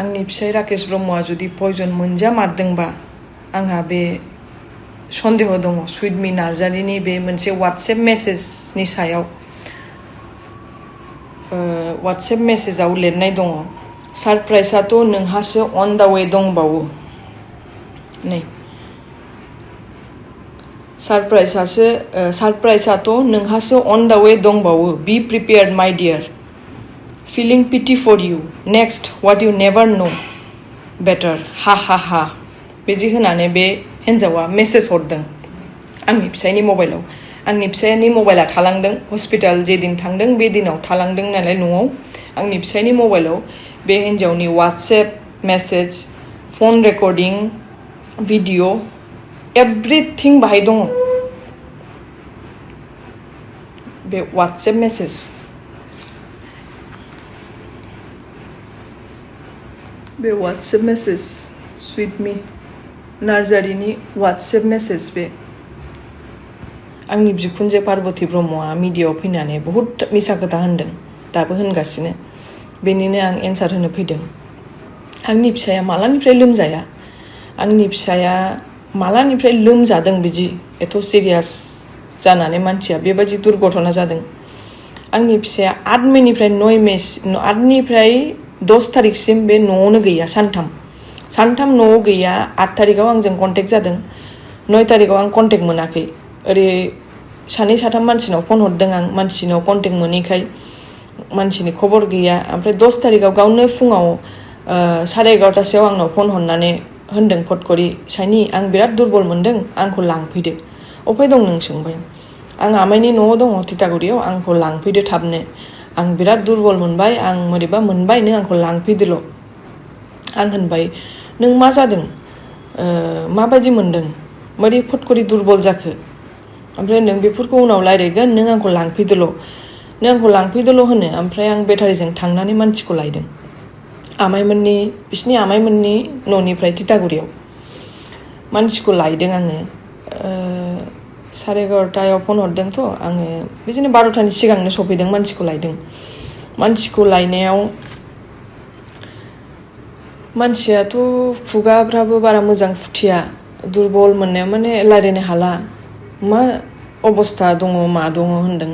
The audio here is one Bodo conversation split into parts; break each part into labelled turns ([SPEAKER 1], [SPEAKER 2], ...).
[SPEAKER 1] आंनि फिसाय राकेश ब्रह्मआ जुदि पयजन मोनजामारदोंबा आंहा बे सन्देह दङ सुइटमी नार्जारिनि बे मोनसे वाट्सएप मेसेजनि सायाव वाट्सएप मेसेजाव लिरनाय दङ सारप्राइजआथ' नोंहासो अन दा वे दंबावो नै सारप्राइजआथ' नोंहासो अन दा वे दंबावो बी प्रिपेयार्ड माय dear feeling pity for you next what you never know better ha ha ha बिदि होनानै बे हिन्जावा मेसेज हरदों आंनि फिसायनि मबाइलाव आंनि फिसायनि मबाइला थालांदों हस्पिटाल जे दिन थांदों बे दिनाव थालांदों नालाय न'आव आंनि फिसायनि मबाइलाव बे हिन्जावनि WhatsApp message phone recording video everything बाहाय दङ बे वाट्सएप मेसेज बे वाट्सएप मेसेज सुइटमी नार्जारिनि वाट्सएप मेसेज बे आंनि बिखुनजो पार्बती ब्रह्मआ मिडियायाव फैनानै बहुद मिसा खोथा होनदों दाबो होनगासिनो बेनिनो आं एन्सार होनो फैदों आंनि फिसाया मालानिफ्राय लोमजाया आंनि फिसाया मालानिफ्राय लोमजादों बिदि एथ' सिरियास जानानै मानसिया बेबायदि दुर्घटना जादों आंनि फिसाया 8 मेनिफ्राय 9 मे 8निफ्राय 10 तारिखसिम बे न'आवनो गैया सानथाम न'आव गैया 8 तारिखआव आंजों कन्टेक्ट जादों 9 तारिखआव आं कन्टेक्ट मोनाखै ओरै सानै साथाम मानसिनाव फन हरदों आं मानसिनाव कन्टेक्ट मोनैखाय मानसिनि खबर गैया ओमफ्राय 10 तारिखआव गावनो फुङाव 11:30 आंनाव फन हरनानै होनदों फटकरि साइनि आं बिराद दुरबल मोनदों आंखौ लांफैदो अफाय दं नों सोंबाय आं आमाइनि न'आव दङ तितागुरियाव आंखौ लांफैदो थाबनो आं बिराद दुरबल मोनबाय आं मोरैबा मोनबाय नों आंखौ लांफैदोल' आं होनबाय नों मा जादों माबायदि मोनदों मारै फटकरि दुरबल जाखो ओमफ्राय नों बेफोरखौ उनाव रायज्लायगोन नों आंखौ लांफैदोल' होनो ओमफ्राय आं बेटारिजों थांनानै मानसिखौ लायदों बिसिनि आमाइमोननि न'निफ्राय तितागुरियाव मानसिखौ लायदों आङो 11:30 फन हरदोंथ' आङो बिदिनो 12तानि सिगांनो सफैदों मानसिखौ लायदों मानसिखौ लायनायाव मानसियाथ' खुगाफ्राबो बारा मोजां फुथिया दुरबल मोननायाव माने रायज्लायनो हाला मा अबस्था दङ मा दङ होनदों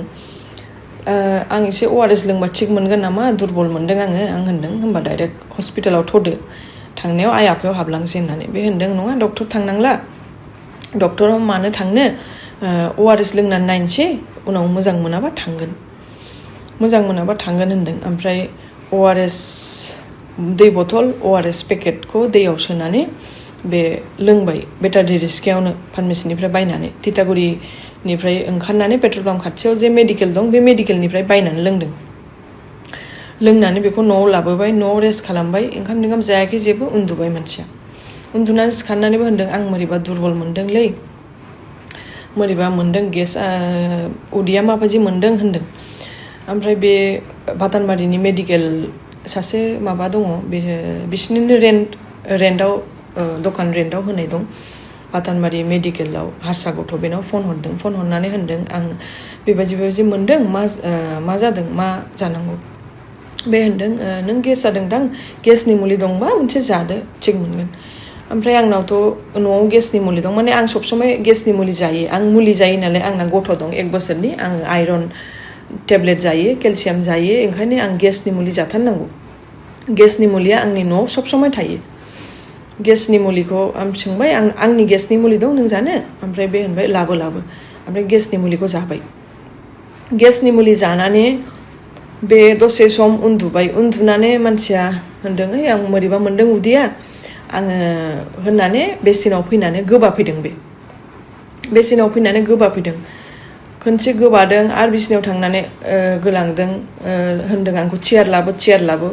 [SPEAKER 1] आं एसे ORS लोंबा थिग मोनगोन नामा दुरबल मोनदों आं होनदों होमबा डाइरेक्ट हस्पिटालाव थ'दो थांनायाव आइ आफायाव हाबलांसै होननानै बे होनदों नङा डक्टर थांनांला डक्टराव मानो थांनो ORS लोंनानै नायनोसै उनाव मोजां मोनाबा थांगोन होनदों ओमफ्राय ORS दै बथल ORS पेकेटखौ दैयाव सोनानै बे लोंबाय बेटारि रिस्कायावनो फार्मेसिनिफ्राय बायनानै तितागुरिनिफ्राय ओंखारनानै पेट्रल पाम्प खाथियाव जे मेडिकेल दं बे मेडिकेलनिफ्राय बायनानै लोंनानै बेखौ न'आव लाबोबाय न'आव रेस्ट खालामबाय ओंखाम जायाखै जेबो उन्दुबाय मानसिया उन्दुनानै सिखारनानैबो होनदों आं मोरैबा दुरबल मोनदोंलै मोरैबा मोनदों गेस उदैया माबायदि मोनदों होनदों ओमफ्राय बे भातानबारिनि मेडिकेल सासे माबा दङ बिसिनिनो रेन्टआव दखान रेन्टआव होनाय दं भातानबारि मेडिकेलाव हारसा गथ' बेनाव फन हरनानै होनदों आं बेबायदि मोनदों मा जादों मा जानांगौ बे होनदों नों गेस जादोंदां गेसनि मुलि दंबा मोनसे जादो थिग मोनगोन ओमफ्राय आंनावथ' न'आव गेसनि मुलि दं माने आं सबसमाय गेसनि मुलि जायो आं मुलि जायो नालाय आंना गथ' दं 1 बोसोरनि आङो आइरन टेब्लेट जायो केलसियाम जायो ओंखायनो आं गेसनि मुलि जाथारनांगौ गेसनि मुलिया आंनि न'आव सबसमाय थायो गेसनि मुलिखौ आं सोंबाय आंनि गेसनि मुलि दं नों जानो ओमफ्राय बे होनबाय लाबो ओमफ्राय गेसनि मुलिखौ जाबाय गेसनि मुलि जानानै बे दसे सम उन्दुनानै मानसिया होनदों आं मोरैबा मोनदों उदैया आङो होननानै बेसिनाव फैनानै गोबाफैदों खनसे गोबादों आरो बिसिनायाव थांनानै गोलांदों होनदों आंखौ चेयार लाबो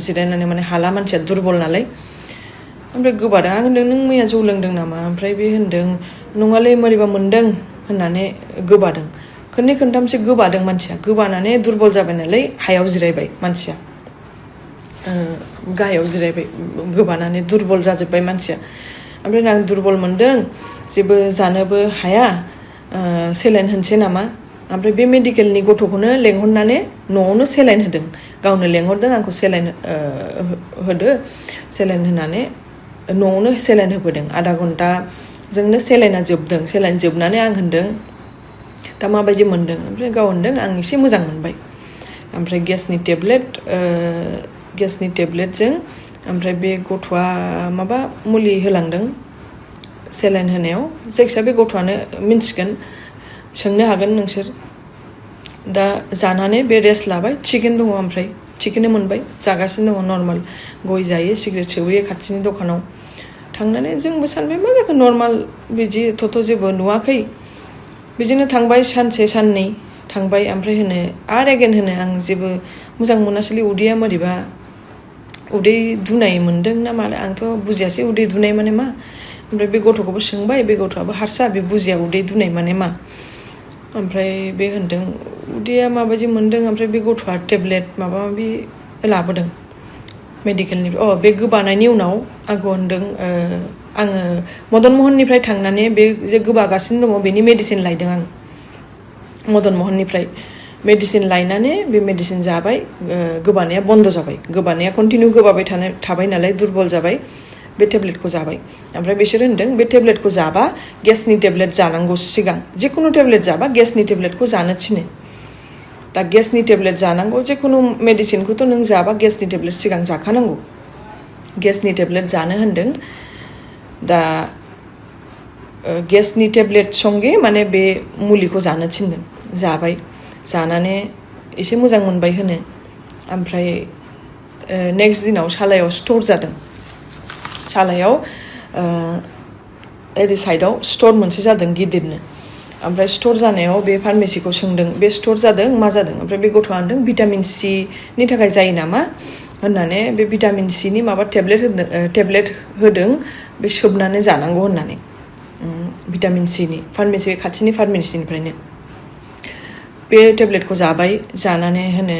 [SPEAKER 1] जिरायनानै माने हाला मानसिया दुरबल नालाय ओमफ्राय गोबादों आं होनदों नों मैया जौ लोंदों नामा ओमफ्राय बे होनदों नङालै मोरैबा मोनदों होननानै गोबादों खननै खनथामसो गोबादों मानसिया गोबानानै दुरबल जाबाय नालाय हायाव जिरायबाय मानसिया गाहायाव जिरायबाय गोबानानै दुरबल जाजोब्बाय मानसिया ओमफ्राय आं दुरबल मोनदों जेबो जानोबो हाया सेलाइन होनसै नामा ओमफ्राय बे मेडिकेलनि गथ'खौनो लेंहरनानै न'आवनो सेलाइन होदों गावनो लेंहरदों आंखौ सेलाइन होदो सेलाइन होनानै न'आवनो सेलाइन होबोदों आधा घन्टाजोंनो सेलाइना जोबदों सेलाइन जोबनानै आं होनदों दा माबायदि मोनदों ओमफ्राय गाव होनदों आं एसे मोजां मोनबाय ओमफ्राय गेसनि टेब्लेटजों ओमफ्राय बे गथ'आ माबा मुलि होलांदों सेलाइन होनायाव जायखिया बे गथ'आनो मिन्थिगोन सोंनो हागोन नोंसोर दा जानानै बे रेस्ट लाबाय थिगैनो दङ ओमफ्राय थिगैनो मोनबाय जागासिनो दङ नर्माल गय जायो सिगारेट सोबोयो खाथिनि दखानाव थांनानै जोंबो सानबाय मा जाखो नर्माल बिदि थ' जेबो नुवाखै बिदिनो थांबाय सानसे साननै थांबाय ओमफ्राय होनो आरो एगेन होनो आं जेबो मोजां मोनासैलै उदैया बोरैबा उदै दुनाय मोनदों ना मानो आंथ' बुजियासै उदै दुनाय माने मा ओमफ्राय बे गथ'खौबो सोंबाय बे गथ'आबो हारसा बे बुजिया उदै दुनाय माने मा ओमफ्राय बे होनदों उदैया माबायदि मोनदों ओमफ्राय बे गथ'आ टेब्लेट माबा माबि लाबोदों मेडिकेलनिफ्राय बे गोबानायनि उनाव आंखौ होनदों आङो मदन महननिफ्राय थांनानै बे जे गोबागासिनो दङ बेनि मेडिसिन लायदों आं मदन महननिफ्राय मेडिसिन लायनानै बे मेडिसिन जाबाय गोबानाया बन्द जाबाय गोबानाया कन्टिनिउ गोबाबाय थाबाय नालाय दुरबल जाबाय बे टेब्लेटखौ जाबाय ओमफ्राय बिसोर होनदों बे टेब्लेटखौ जाबा गेसनि टेब्लेट जानांगौ सिगां जिखुनु टेब्लेट जाबा गेसनि टेब्लेटखौ जानो थिनो दा गेसनि टेब्लेट जानांगौ जिखुनु मेडिसिनखौथ' नों जाबा गेसनि टेब्लेट सिगां जाखानांगौ गेसनि टेब्लेट जानो होनदों दा गेसनि टेब्लेट संगे माने बे मुलिखौ जानो थिनदों जाबाय जानानै एसे मोजां मोनबाय होनो ओमफ्राय नेक्स्ट दिनाव सालायाव स्ट'र जादों सालायाव ओरै साइडआव स्ट'र मोनसे जादों गिदिरनो ओमफ्राय स्ट'र जानायाव बे फार्मेसिखौ सोंदों बे स्ट'र जादों मा जादों ओमफ्राय बे गथ'आ होनदों भिटामिन सिनि थाखाय जायो नामा होननानै बे भिटामिन सिनि माबा टेब्लेट होदों बे सोबनानै जानांगौ होननानै भिटामिन सिनि फार्मेसि खाथिनि फार्मेसिनिफ्रायनो बे टेब्लेटखौ जाबाय जानानै होनो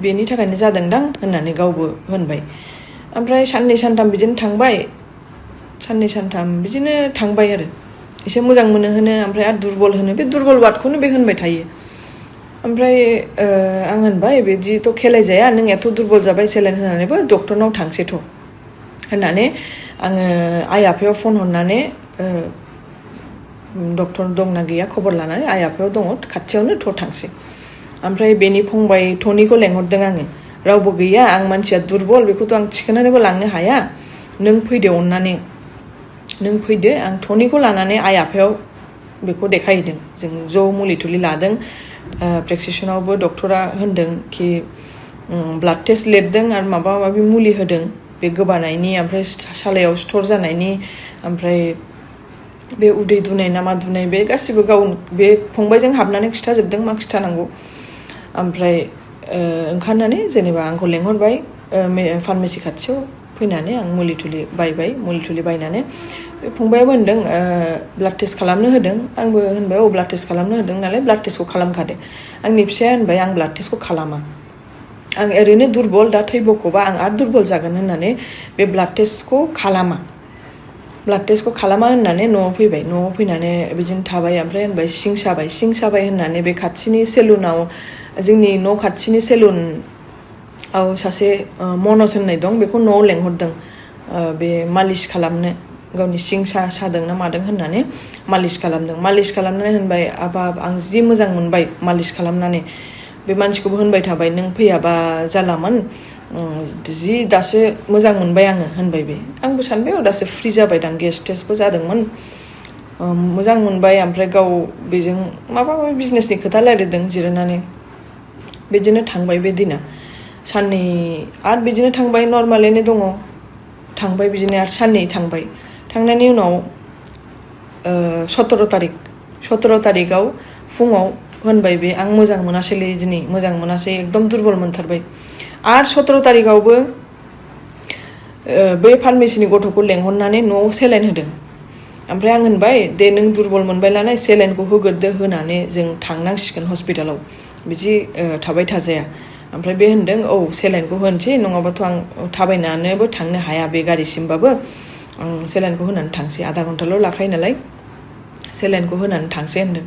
[SPEAKER 1] बेनि थाखायनो जादोंदां होननानै गावबो होनबाय ओमफ्राय साननै सानथाम बिदिनो थांबाय साननै सानथाम बिदिनो थांबाय आरो एसे मोजां मोनो होनो ओमफ्राय आरो दुरबल होनो बे दुरबल वार्डखौनो बे होनबाय थायो ओमफ्राय आं होनबाय बिदिथ' खेलायजाया नों एथ' दुरबल जाबाय सेलाइन होनानैबो डक्टरनाव थांसैथ' होननानै आङो आइ आफायाव फन हरनानै डक्टर दंना गैया खबर लानानै आइ आफायाव दङ खाथियावनो थ' थांसै ओमफ्राय बेनि फंबाय टनिखौ लेंहरदों आङो रावबो गैया आं मानसिया दुरबल बेखौथ' आं थिखोनानैबो लांनो हाया नों फैदो अननानै नों फैदो आं टनिखौ लानानै आइ आफायाव बेखौ देखायहैदों जों ज' मुलि थुलि लादों प्रेसक्रिपसनावबो डक्टरा होनदों कि ब्लाड टेस्ट लिरदों आरो माबा माबि मुलि होदों बे गोबानायनि ओमफ्राय सालायाव स्ट'र जानायनि ओमफ्राय बे उदै दुनाय ना मा दुनाय बे गासिबो गाव बे फंबायजों हाबनानै खिथाजोबदों मा खिथानांगौ ओमफ्राय ओंखारनानै जेनेबा आंखौ लेंहरबाय फार्मेसि खाथियाव फैनानै आं मुलि थुलि बायनानै बे फंबायाबो होनदों ब्लाड टेस्ट खालामनो होदों आंबो होनबाय ब्लाड टेस्ट खालामनो होदों नालाय ब्लाड टेस्टखौ खालामखादो आंनि फिसाया होनबाय आं ब्लाड टेस्टखौ खालामा आं ओरैनो दुरबल दा थै बख'बा आं आरो दुरबल जागोन होननानै बे ब्लाड टेस्टखौ खालामा होननानै न'आव फैबाय न'आव फैनानै बिदिनो थाबाय ओमफ्राय होनबाय सिं साबाय होननानै बे खाथिनि सेलुनाव जोंनि न' खाथिनि सेलुनाव सासे मनज होननाय दं बेखौ न'आव लेंहरदों बे मालिस खालामनो गावनि सिं सादों ना मादों होननानै मालिस खालामनानै होनबाय आबाब आं जि मोजां मोनबाय मालिस खालामनानै बे मानसिखौबो होनबाय थाबाय नों फैयाबा जालामोन जि दासो मोजां मोनबाय आङो होनबाय बे आंबो सानबाय दासो फ्रि जाबाय दां गेस टेस्टबो जादोंमोन मोजां मोनबाय ओमफ्राय गाव बेजों माबा माबि बिजनेसनि खोथा रायलायदों जिरायनानै बिदिनो थांबाय बे दिना साननै आरो बिदिनो थांबाय नर्मालैनो दङ थांबाय बिदिनो आरो साननै थांबाय थांनायनि उनाव 17 तारिखआव फुङाव होनबाय बे आं मोजां मोनासैलै दिनै मोजां मोनासै एकदम दुरबल मोनथारबाय आरो 17 तारिखआवबो बे फार्मेसिनि गथ'खौ लेंहरनानै न'आव सेलाइन होदों ओमफ्राय आं होनबाय दे नों दुरबल मोनबाय नालाय सेलाइनखौ होग्रोदो होनानै जों थांनांसिगोन हस्पिटालाव बिदि थाबाय थाजाया ओमफ्राय बे होनदों सेलाइनखौ होनोसै नङाबाथ' आं थाबायनानैबो थांनो हाया बे गारिसिमबाबो आं सेलाइनखौ होनानै थांसै आधा घन्टाल' लाखायो नालाय सेलाइनखौ होनानै थांसै होनदों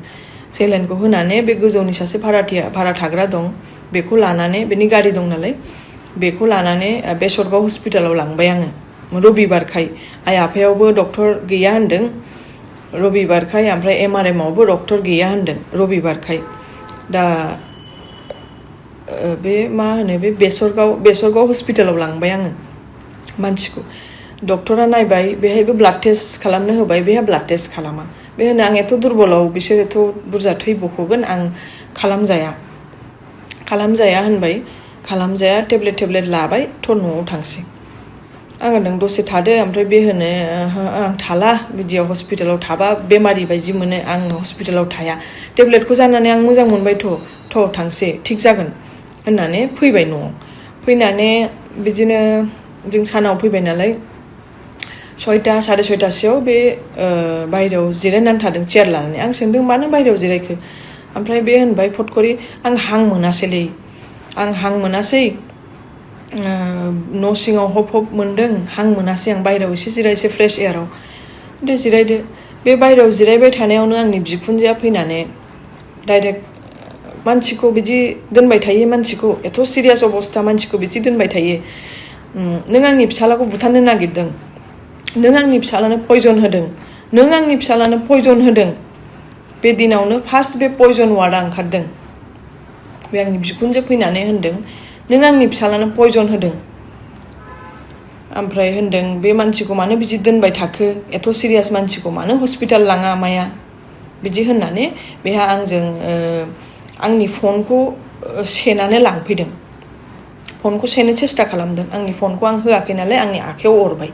[SPEAKER 1] सेलाइनखौ होनानै बे गोजौनि सासे भारा थाग्रा दं बेखौ लानानै बेनि गारि दं नालाय बेखौ लानानै बेसरगाव हस्पिटालाव लांबाय आङो रबिबारखाय आइ आफायावबो डक्टर गैया होनदों रबिबारखाय ओमफ्राय MRM आवबो डक्टर गैया होनदों रबिबारखाय दा बे मा होनो बे बेसरगाव हस्पिटालाव लांबाय आङो मानसिखौ डक्टरा नायबाय बेहायबो ब्लाड टेस्ट खालामनो होबाय बेहा ब्लाड टेस्ट खालामा बे होनो आं एथ' दुरबलाव बिसोर एथ' बुरजा थै बख'गोन आं खालामजाया होनबाय खालामजाया टेब्लेट लाबाय थ' न'आव थांसै आं होनदों दसे थादो ओमफ्राय बे होनो आं थाला बिदियाव हस्पिटालाव थाबा बेमारि बायदि मोनो आं हस्पिटालाव थाया टेब्लेटखौ जानानै आं मोजां मोनबाय थ' थांसै थिग जागोन होननानै फैबाय न'आव फैनानै बिदिनो जों सानाव फैबाय नालाय 6टा 6:30सोआव बे बायहेरायाव जिरायनानै थादों चेयार लानानै आं सोंदों मानो बायहेरायाव जिरायखो ओमफ्राय बे होनबाय फटकरि आं हां मोनासै न' सिङाव हब मोनदों हां मोनासै आं बायहेरायाव एसे जिरायसै फ्रेश एयाराव दे जिरायदो बे बायहेरायाव जिरायबाय थानायावनो आंनि बिखुनजोआ फैनानै डाइरेक्ट मानसिखौ बिदि दोनबाय थायो मानसिखौ एथ' सिरियास अबस्था मानसिखौ बिदि दोनबाय थायो नों आंनि फिसालाखौ बुथारनो नागिरदों नों आंनि फिसालानो पयजन होदों बे दिनावनो फार्स्ट बे पयजन वार्डआ ओंखारदों बे आंनि बिखुनजो फैनानै होनदों नों आंनि फिसालानो पयजन होदों ओमफ्राय होनदों बे मानसिखौ मानो बिदि दोनबाय थाखो एथ' सिरियास मानसिखौ मानो हस्पिटाल लाङा माया बिदि होननानै बेहा आंजों आंनि फनखौ सेनानै लांफैदों फनखौ सेनो सेस्था खालामदों आंनि फनखौ आं होआखै नालाय आंनि आखायाव अरबाय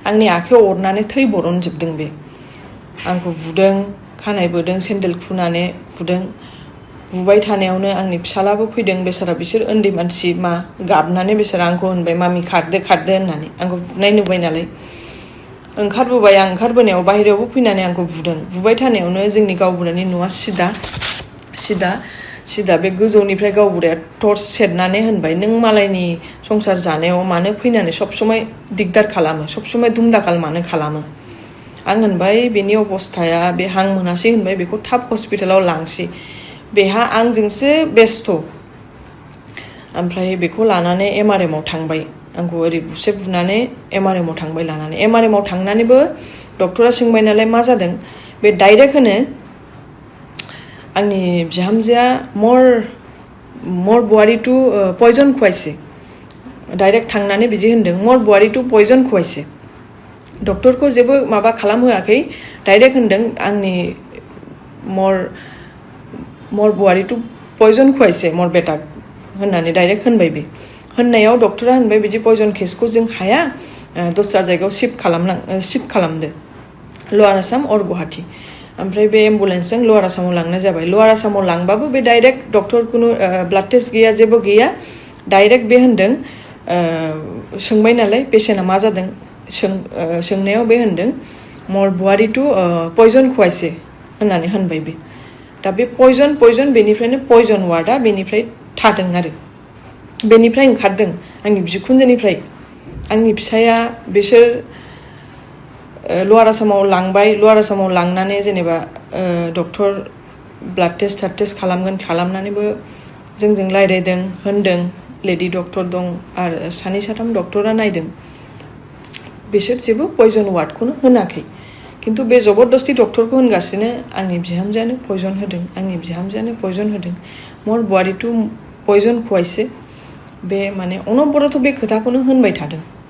[SPEAKER 1] आंनि आखायाव अरनानै थै बरनजोबदों बे आंखौ बुदों खानाय बोदों सेन्देल खुनानै बुबाय थानायावनो आंनि फिसालाबो फैदों बेसारा बिसोर उन्दै मानसि मा गाबनानै बेसारा आंखौ होनबाय मामि खारदो होननानै आंखौ बुनाय नुबाय नालाय ओंखारबोबाय आं ओंखारबोनायाव बाहेरायावबो फैनानै आंखौ बुबाय थानायावनो जोंनि गावबुरानि न'आ सिदा बे गोजौनिफ्राय गावबुराया टर्च सेरनानै होनबाय नों मालायनि संसार जानायाव मानो फैनानै सब समाय दिगदार खालामो सब समाय दुमदाखाल मानो खालामो आं होनबाय बेनि अबस्थाया बे हां मोनासै होनबाय बेखौ थाब हस्पिटालाव लांसै बेहा आंजोंसो बेस्थ' ओमफ्राय बेखौ लानानै MRM आव थांबाय आंखौ ओरै बुनानै MRM आव थांबाय लानानै MRM आव थांनानैबो डक्टरा सोंबाय नालाय मा जादों बे डाइरेक्ट होनो आंनि बिहामजोआ मर बुवारी टु पयजन खुवाइसे डाइरेक्ट थांनानै बिदि होनदों मर बुवारी टु पयजन खुवाइसे डक्टरखौ जेबो माबा खालामहोआखै डाइरेक्ट होनदों आंनि मर बुवारी टु पयजन खुवाइसे मर बेटा होननानै डाइरेक्ट होनबाय बे होननायाव डक्टरा होनबाय बिदि पयजन केसखौ जों हाया दस्रा जायगायाव शिफ्ट खालामदो लवार आसाम अर गुवाहाटी ओमफ्राय बे एम्बुलेन्सजों लवार आसामाव लांनाय जाबाय लवार आसामाव लांबाबो बे डाइरेक्ट डक्टरखौनो ब्लाड टेस्ट गैया जेबो गैया डाइरेक्ट बे होनदों सोंबाय नालाय पेसेन्टआ मा जादों सोंनायाव बे होनदों मर बुवारी टु पयजन खुवाइसे होननानै होनबाय बे दा बे पयजन बेनिफ्रायनो पयजन वार्डआ बेनिफ्राय थादों आरो बेनिफ्राय ओंखारदों आंनि बिखुनजोनिफ्राय आंनि फिसाया बिसोर लवार आसामाव लांनानै जेनेबा डक्टर ब्लाड टेस्ट खालामनानैबो जोंजों रायज्लायदों होनदों लेडि डक्टर दं आरो 2-3 डक्टरा नायदों बिसोर जेबो पयजन वार्डखौनो होनाखै किन्तु बे जबरदस्ति डक्टरखौ होनगासिनो आंनि बिहामजोआनो पयजन होदों मर बुवारी टु पयजन खुवाइसे बे माने अनबरथ' बे खोथाखौनो होनबाय थादों